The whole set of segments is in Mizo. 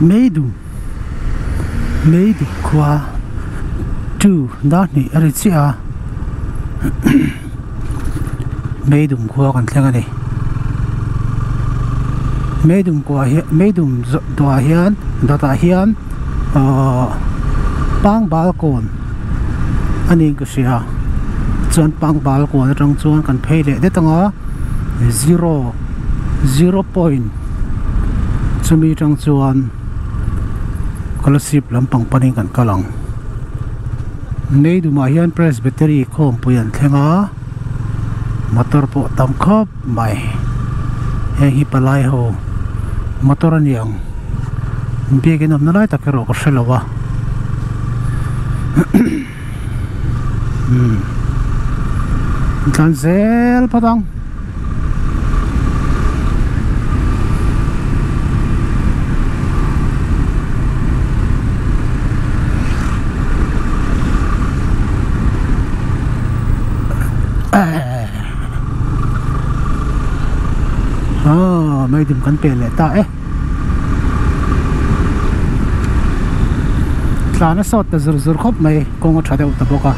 Meidum Meidum khua two dar hnih a ri chiah a Meidum khua kan thleng a ni Meidum kua hi Meidum dawh ah hian dawtah hian ahh pangbal kawn a niin ka hria chuan pangbal kawn atang chuan kan phei leh det ang a zero zero point chumi atang chuan scholarship lampang panin kan kal ang Meidumah hian Presbytery khawmpui an thleng a motor pawh tam khawp mai heng hi palai ho motor a ni ang biakin awmna lai tak erawh ka hre lo a umm tlan zel phawt ang. Aaa meidim kan pe leh ta e tlan a sawt ta zur zur khawp mai kawng a tha deuh ta bawk a.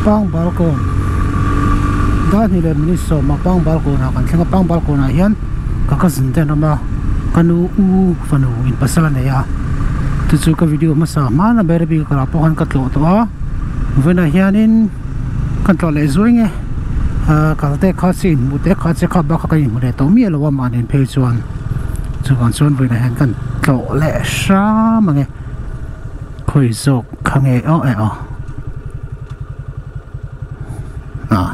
Pangbal kawn Darhnih leh minute sawmah Pangbal kawnah kan thleng a Pangbal kawnah hian ka cousin te an awm a ka nu u fanu in pasal a nei a chu chu ka video hmasa hmana Bairabi ka kal ah pawh khan ka tlawh tawh a vawiinah hianin kan tlawh leh zuai nge ah kal te kha che inhmuh te kha che kha bak kha ka inhmu leh tawh miah lo a mahni phei chuan chuvang chuan vawiinah hian kan tlawh leh hram ang e. Khawi zawk kha nge aw eh aw ah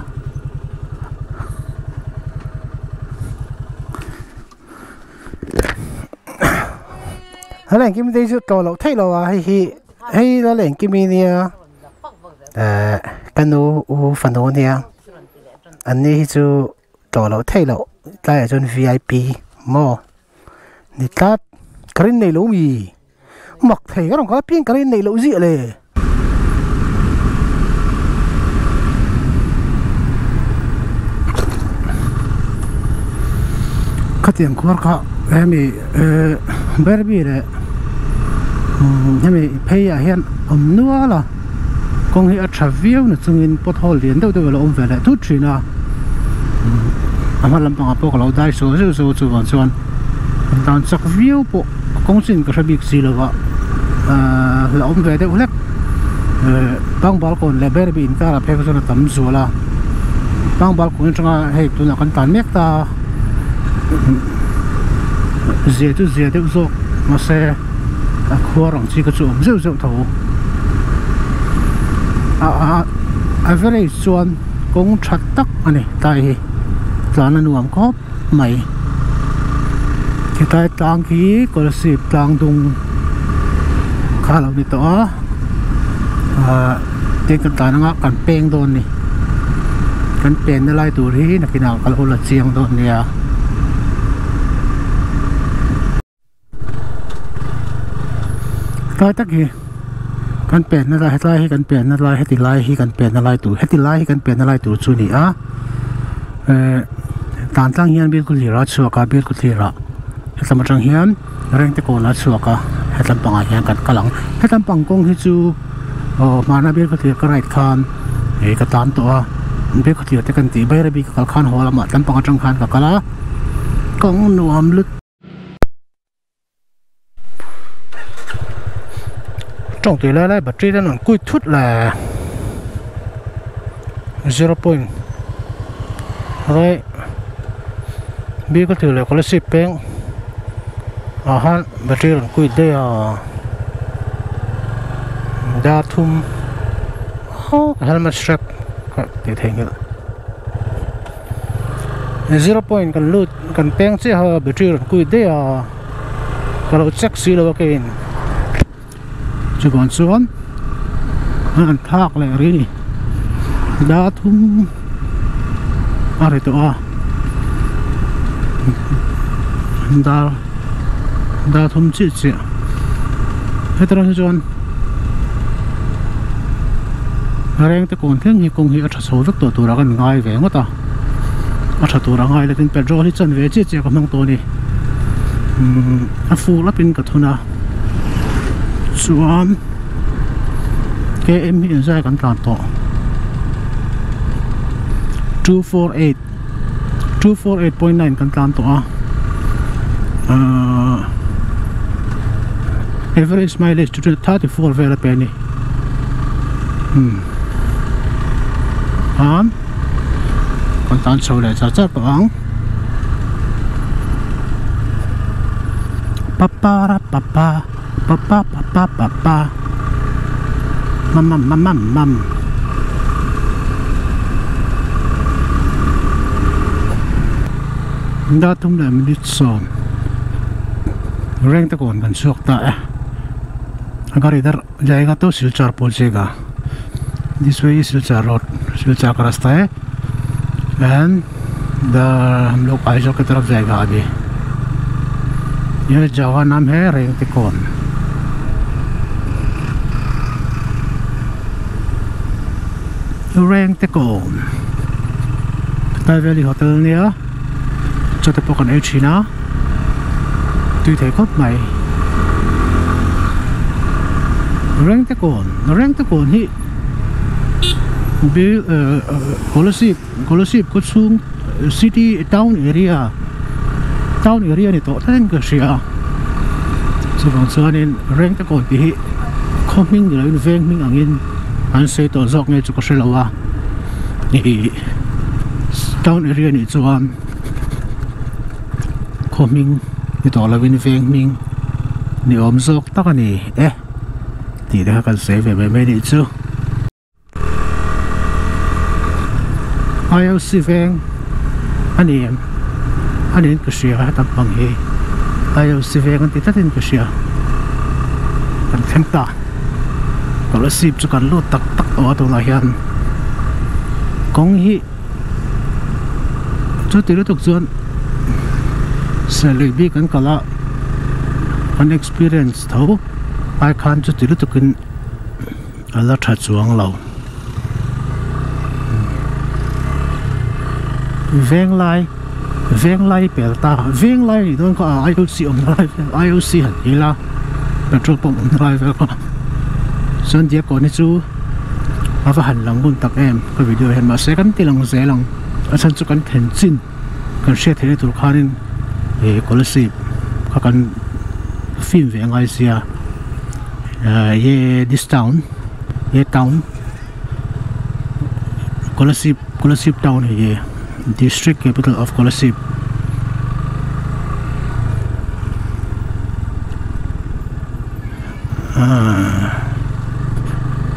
Hela engkim te hi chu tlawh loh theih loh a hei hi hei la leh engkim hi nia eh ka nu u fanu ania an ni hi chu tlawh loh theih loh tlaiah chuan V I P maw ni tlat ka rin nei lo mi. Mak thei ka rawn kal apiang ka rin neih loh ziah le. Khatiang khuar kha hemi eh Berbi leh hemi phei ah hian awm nual a kawng hi a tha viau na chungin pothole lian deuh deuh a lo awm ve leh thut thin a a hma lampangah pawh ka lo dai sual zeuh zeuh a chuvang chuan dan chak viau pawh. Kawng chin ka hre bik si lova ahh la awm ve deuh hlek eh pangbal kawn leh berbi inkar ah phei kha chuan a tam zual a pangbal kawn atanga hei tunah kan tlan mek ta zia chu zia deuh zawk mahse a khuar ang chi kha chu a awm zeuh zeuh tho a a average chuan kawng tha tak a ni tlai hi tlan a nuam khawp. Mai hetlai tlang khi Kolasib tlang dung kha a lo ni tawh a ahh tin kan tlan anga kan peng dawn a ni kan pen na lai tur hi nakinah ka lo la chiang dawn nia. Tlai tak hi kan penna lai hetlai hi kan penna lai heti lai hi kan penna lai tur heti lai hi kan penna lai tur chu a ni a eh tan tlang hian bial khawthlir a chhuak a bial khawthlir ah hetlam atang hian rengte kawn a chhuak a hetlam pangah hian kan kal ang hetlam pang kawng hi chu aw hmana bial khawthlir ka ride khan ih ka tan tawh a bial khawthlir te kan tih bairabi ka kal khan haw lamah tlam pang atang khan ka kal a kawng nuam lut. Tawng tui lai lai battery te an rawn kuit thut le zero point rawih biak a leh scholarship peng ah khan battery a rawn kuit daih a dar thum helmet strap ka tih theihnghilh. Zero point kan lut kan peng chiah a battery rawn kuit daih a ka lo check si lo a keiin chuvang chuan an thlak leh rih a ni dar thum a ri tawh a dar dar thum chiah chiah heti rawng hi chuan reng te kawn thleng hi kawng hi a tha chho vek tawh turah kan ngai ve ngawt a. a tha tur a ngai lo tin petrol hi chan ve chiah chiah ka hmang tawh a ni umm a fur lapin ka thun a chuan km hi inzai kan tlan tawh 248 248.9 kan tlan tawh a ahh average mileage chu 34 vel a pe a ni umm khan kan tan chho leh char char tawh ang papara papa papa papa papa mam mam mam mam mam dar thum leh minute sawm reng te kawn kan chhuak ta e agar idhar jayega toh silchar pahunchega this way is Silchar road Silchar ka rasta hai and the hum log Aizawl ki taraf jayega abhi yeh jagah naam hai Rengtekawn Rengtekawn Thai Valley Hotel ania chaw te pawh kan ei thin a tui thei khawp mai Rengtekawn Rengtekawn hi bil eh Kolasib Kolasib khaw chhung city town area town area a ni tawh tlat in ka hria chuvang chuanin Rengtekawn tih hi khaw hming ni loin veng hming angin an sawi tawh zawk nge chu ka hre lo a ih town area nih chuan khaw hming ni tawh loin veng hming ni awm zawk tak a ni e tih te kha kan sawi ve mai mai a nih chu. IOC veng a ni em a niin ka hria heta bang hi IOC veng an ti tlat in ka hria kan thleng ta scholarship chu kan lut tak tak tawh a tunah hian kawng hi chuti lutuk chuan serlui bik an kal a an experience tho ai khan chuti lutuk in. A la tha chuang lo. Venglai Venglai pel ta Venglai nih dawn kha a IOC awmna lai vel IOC han ti ila petrol pump awmna lai vel kha chuan Diakkawn hi chu a va han lang ngun tak em ka video hian mahse kan ti lang zel ang a chhan chu kan thlen chin kan hriat theihna tur khanin ih Kolasib kha kan film ve a ngai sia. Ye this town ye town Kolasib Kolasib town hai ye district capital of Kolasib ah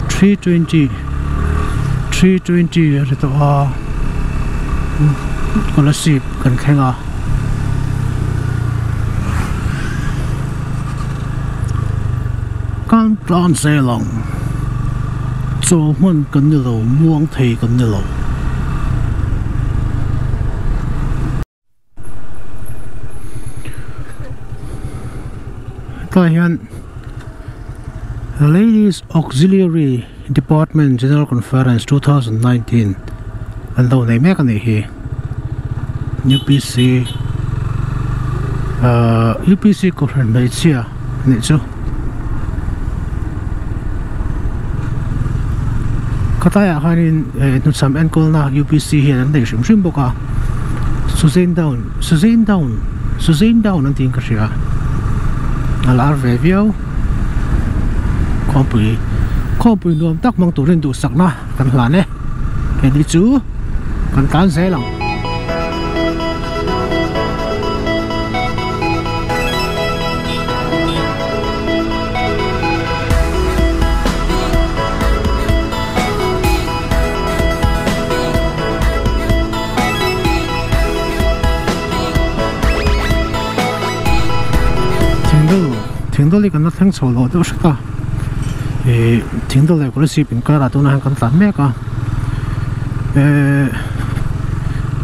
320 320 a ri tawh a Kolasib kan thleng a. Kan tlan zel ang. Chaw hman kan ni lo, muang thei kan ni lo. Hetah hian Ladies Auxiliary Department General Conference 2019 an lo nei mek a nih hi. UPC ahh UPC kohhran hmeichhia nih chu khatlaiah khanin eh hnuchham enkawlna UPC hian an nei hrim hrim bawk a Suzane Down Suzane Down Suzane Down an tiin ka hria a lar ve viau khawmpui khawmpui nuam tak hmang turin duhsakna kan hlan e heni chu kan tlan zel ang. Thingdawl hi kan la thleng chho loh deuh hret a ih thingdawl leh Kolasib inkarah tunah hian kan tlan mek a eh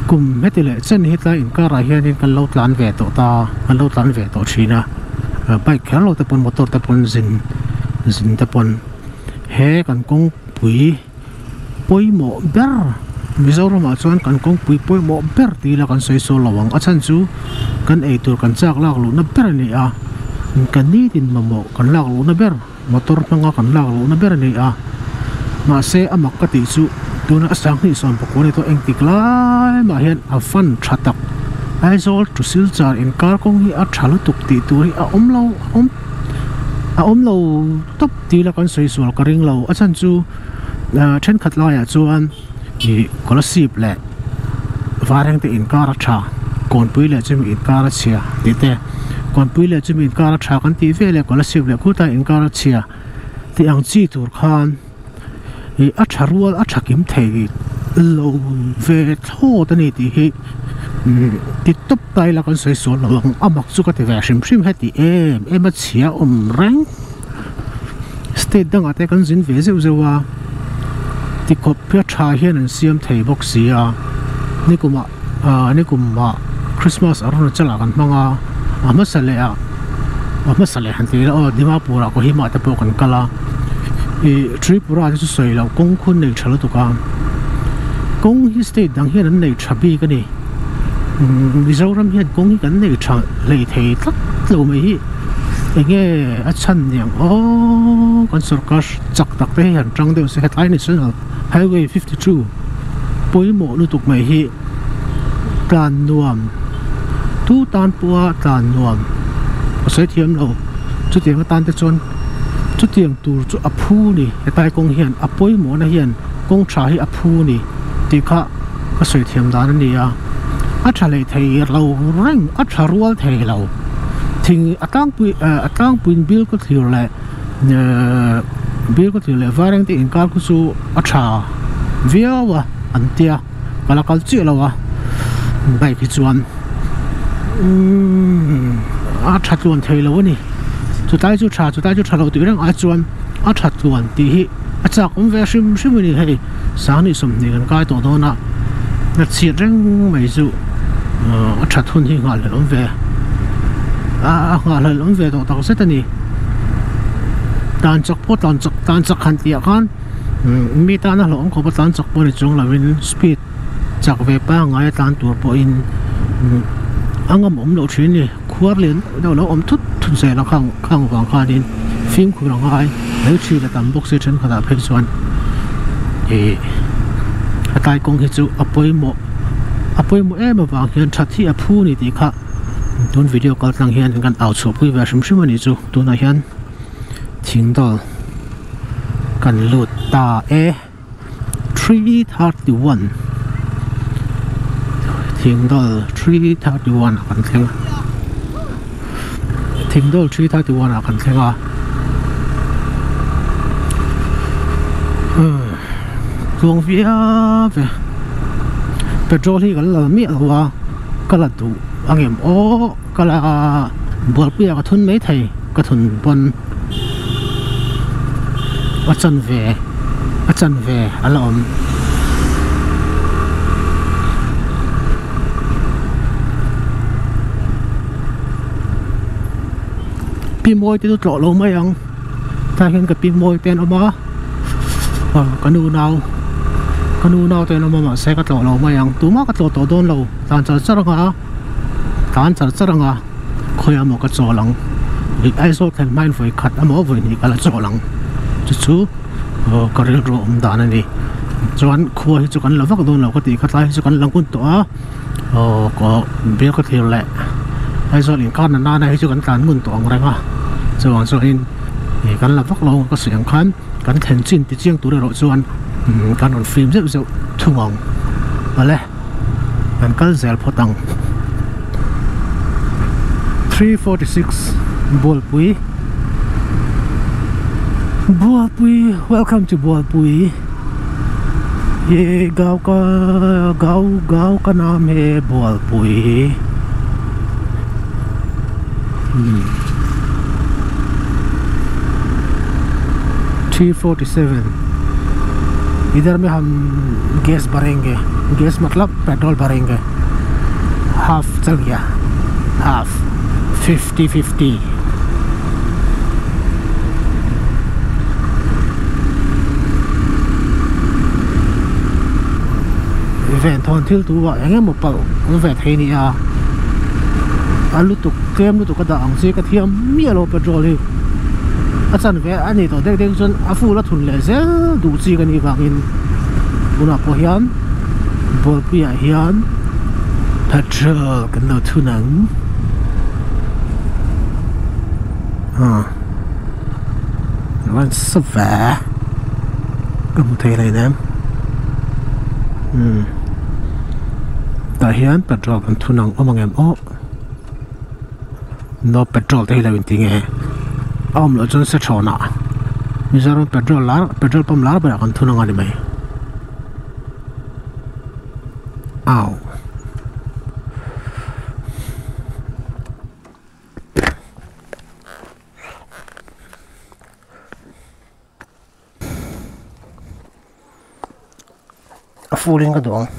kum heti leh chen hi tlai inkarah hianin kan lo tlan ve tawh ta kan lo tlan ve tawh thin a bike kher lo te pawn motor te pawn zin zin te pawn he kan kawngpui pawimawh ber. Mizoramah chuan kan kawngpui pawimawh ber ti ila kan sawi sawl lo ang. A chhan chu kan eitur kan chak lak luhna ber a ni a, kan nitin mamawh kan lak luhna ber, motor hmanga kan lak luhna ber a ni a. Mahse a mak ka tih chu tuna a sanghnih sawm pakua ni tawh engtik lai mah hian a fan tha tak. Aizawl to Silchar inkar kawng hi a tha lutuk tih tur hi a awm lo a awm a awm lo tawp ti ila kan sawi sual ka ring lo. A chhan chu thenkhat laiah chuan ih Kolasib leh Varengte inkar a tha, Kawnpui leh chumi inkar a chhia tih te, Kawnpui leh chumi inkar a tha kan tih veleh Kolasib leh Kurtai inkar a chhia tih ang chi tur khan ih a tha rual a tha kim thei lo ve thlawt a ni tih hi ti tawp ta ila kan sawi sual lo ang, a mak chu ka ti ve hrim hrim heti em em a chhia awm reng. State dangah te kan zin ve zeuh zeuh a, tikhawp hi a tha hian an siam thei bawk si a, nikumah ah nikumah Christmas Arunachal ah kan hmang a, a hmasa leh ah a hmasa leh han tih ila aw Dimapur ah Kohima te pawh kan kal a, ih Tripura te chu sawi loh kawng khu an nei tha lutuk a, kawng hi state dang hian an nei tha bik a ni, Mizoram hian kawng hi kan nei tha hlei thei tlat lo mai hi. Enge a chhan niang aw kan sorkar chak tak te hi han tang deuh se hetlai national highway 52 pawimawh lutuk mai hi tlan nuam tu tan pawha tlan nuam a sawi thiam lo chutiang atan te chuan chutiang tur chu a phu ni hetlai kawng hian a pawimawhna hian kawng tha hi a phu ni tih kha ka sawi thiam dan a ni a a tha leh thei lo reng a tha rual thei lo thing a tlangpui eh a tlangpuiin bill ka thlir leh ehh bill ka thlir leh vaireng te inkar khu chu a tha viau a an tia ka la kal chiah lo a bike hi chuan umm a tha tluan thei lo a ni chutlai chu tha chutlai chu tha lo tih reng ai chuan a tha tluan tih hi a chak awm ve hrim hrim a ni hei. Sanghnih sawmhnih kan kai tawh dawn a, a chhiat reng mai chu a that hun hi nghahhlelh awm ve a a nghahhlelh awm ve tawh tak zet a ni. Tlan chak pawh tlan chak tlan chak han tih ah khan mi tana hlauhawm khawpa tlan chak pawh ni chuang lovin speed chak ve pangngai a tlan tur pawhin a ngam awm loh thin a ni. Khuar lian deuh deuh lo awm thut thut zel a khang khang vang khanin fimkhur a ngai lei thin a tam bawk si thenkhatah phei chuan ih hetlai kawng hi chu a pawimawh a pawimawh em avang hian that hi a phu a ni tih kha tun video kal tlang hian kan au chhuah pui ve hrim hrim a nih chu tunah hian thing dawl kan lut ta e. 331 Thingdawl 331 ah kan thleng a Thingdawl 331 ah kan thleng a umm tluang viau ve petrol hi kan la miah lo a ka la duh ang em aw ka la bualpui ah ka thun maithei ka thun pawn. A chanve a chanve a la awm. Pi mawi te chu tlawh lo mai ang tlai hian ka pi mawi te an awm a aw ka nu nau ka nu nau te an awm a mahse ka tlawh lo mai ang tumah ka tlawh tawh dawn lo tlan char char ang a tlan char char ang a. Khawiah maw ka chawl ang? Ih Aizawl thlen hmain vawi khat emaw vawi hnih ka la chawl ang. Chu chu aw ka rilru awm dan a ni. Chuan khua hi chu kan la vak dawn lo ka tih kha tlai hi chu kan la ngun tawh a, aw ka bial ka thlir leh Aizawl inkar na nana hi chu kan tlan ngun tawh ang reng a. Chuvang chuanin ih kan la vak lo ang ka sawi ang khan kan thlen chin ti chiang tur erawh chuan kan rawn fim zeuh zeuh thung ang. Awle. Kan kal zel phawt ang. 346 Bualpui Bualpui welcome to Bualpui Ye gao ka gao gao ka naam he Bualpui hmm 347 इधर में हम gas भरेंगे gas मतलब petrol भरेंगे half चल गया हाफ 50 50 Venthawn thil tu ah eng emaw palh awm ve thei a ni a, a lutuk tlem lutuk a dah ang chi ka thiam miah lo petrol hi a chanve a ni tawh deuh deuh chuan a full a thun leh zel duh chi ka nih vangin tunah pawh hian bawlpui ah hian petrol kan lo thun ang ah rawn sa ve ka hmu thei hlei nem umm tah hian petrol kan thun ang awm ang em aw no petrol te hi lo inti nge a awm loh chuan se thawnah Mizoram petrol lar petrol pump lar berah kan thun ang a ni mai au. A full in ka duh ang.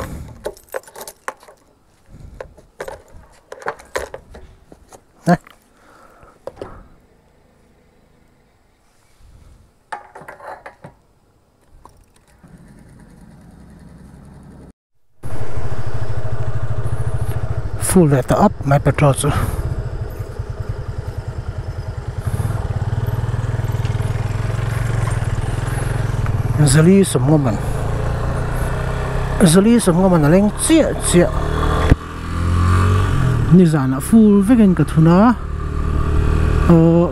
Full leh ta up mai petrol chu. Zali sawmnga man zali sawmnga man a leng chiah chiah nizanah full vekin ka thun a aww.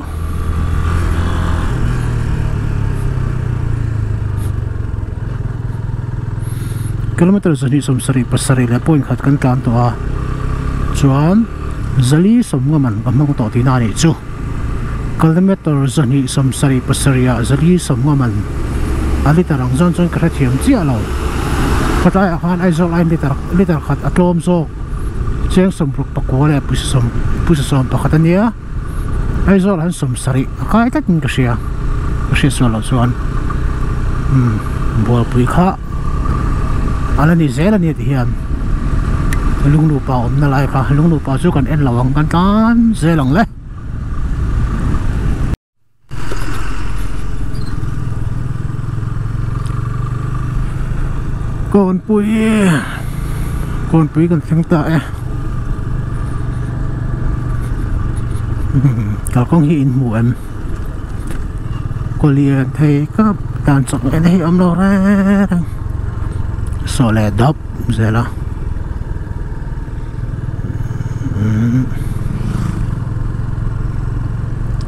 Kilometer 227 leh point khat kan tlan tawh a chuan zali sawmnga man ka hmang tawh tihna a nih chu kilometer 277 ah zali sawmnga man a liter ang zawn chuan ka hrethiam chiah lo khawtlai ah khan Aizawl aiin liter liter khat a tlawm zawk cheng sawmruk pakua leh pawisa sawm pawisa sawm pakhat a nia. Aizawl an sawmsarih a kai tlat in ka hria ka hriat sual loh chuan umm bualpui kha a la ni zel a ni tih hian lungnupa awmna lai kha lungnupa chu kan en lo ang kan tlan zel ang le. Kawnpui kawnpui kan thleng ta e kalkawng hi in hmu em kawlian thei kap dan chawp en hi awm lo reng reng sawh leh dawp zel a.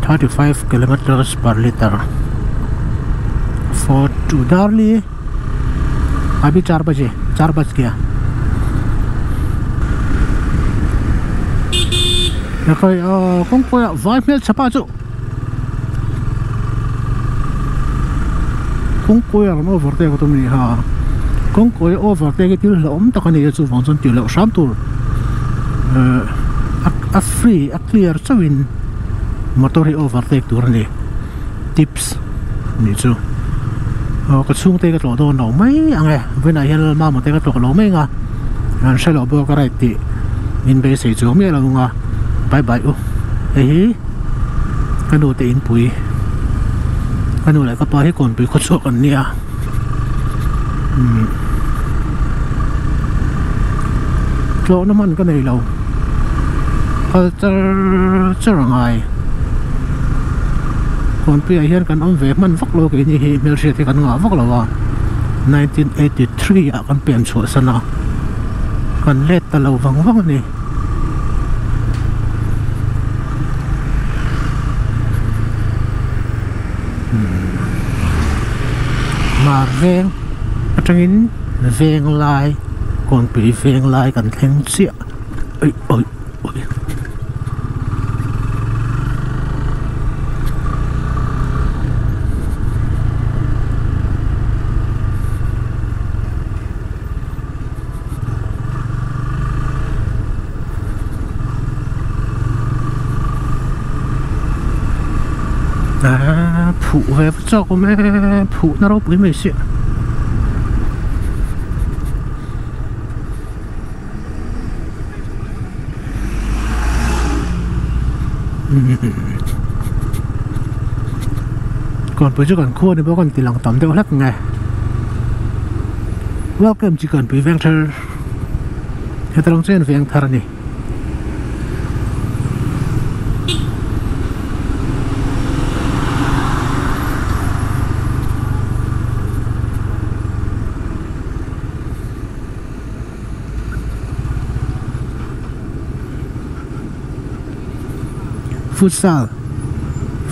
35 kilometers per liter for to Darli अभी 4 बजे 4 बज गया kawngpui ah vai hmel chhapa chu kawngpui a rawn over tek a tum a ni ha kawngpui over tek hi thil hlauhawm tak a ni a chuvang chuan tih loh hram tur ehh a free a clear chauhin motor hi over tek tur a ni tips nih chu aw ka chhungte ka tlawh dawn lo mai ang e vawiinah hian lalmama te ka tlawh lo mai ang a an hre loh bawk a right tih min beisei chuang miah lo ang a bye bye u hei hi ka nu te inpui ka nu leh ka pa hi kawnpui khaw chhuak an nia umm tlawhna hman ka nei lo kal char char a ngai kawnpuiah hian kan awm ve hman vak lo keini hi hmelhriat hi kan ngah vak lo a 1983 ah kan pian chhuah san a kan let ta lo vang vang a ni. Mar veng atangin veng lai kawnpui veng lai kan thleng chiah aih awi awi. Aaa phuh ve va chak awm e phuh na ropui mai si Kawnpui chu kan khua ni bawk a ni ti lang tam deuh hlek nge Welcome chu kawnpui veng thar. Heta lang chuan veng thar a ni. Futsal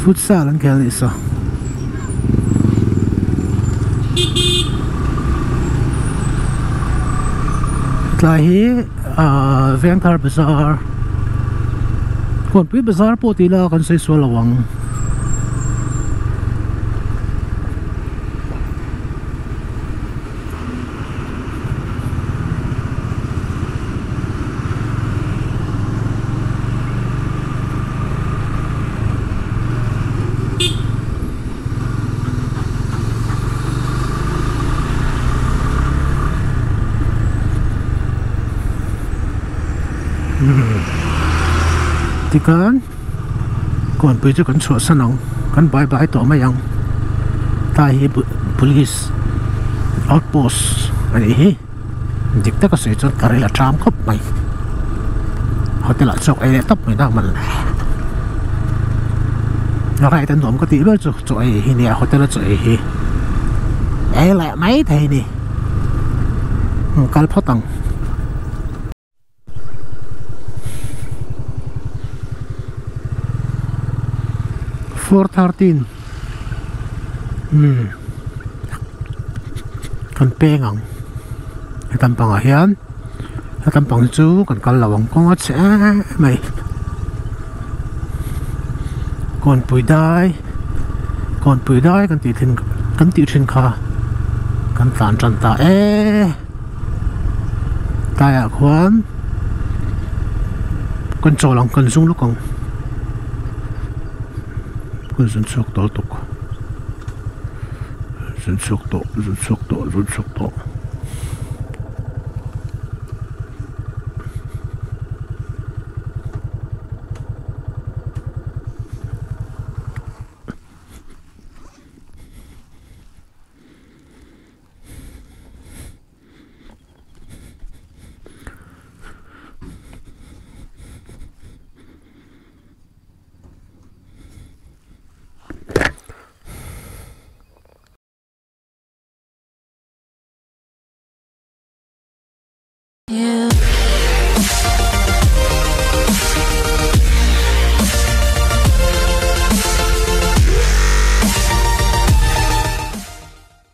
futsal an khel anih saw. Tlai hi ahh Vengthar bazar Kawnpui bazar pawh tih ila kan sawi sual lo ang. Tikhan kawnpui chu kan chhuahsan ang kan bai bai tawh mai ang tlai hi police outpost a nih hi dik taka sawi chuan ka ril a ṭam khawp mai hotel ah chawk ei leh tawp mai dak man a right a nuam ka tih ber chu chaw ei hi nia hotel a chaw ei hi ei leh mai thei a ni kal phawt ang. 4:13 umm kan peng ang hetam pangah hian hetam pang hi chu kan kal lo ang kawng a chhe em mai kawnpui dai kawnpui dai kan tih thin kan tih thin kha kan tlan tan ta e. Tlaiah khuan kan chawl ang kan zung lawk ang kan zun chhuak tawh lutuk zun chhuak tawh zun chhuak tawh zun chhuak tawh.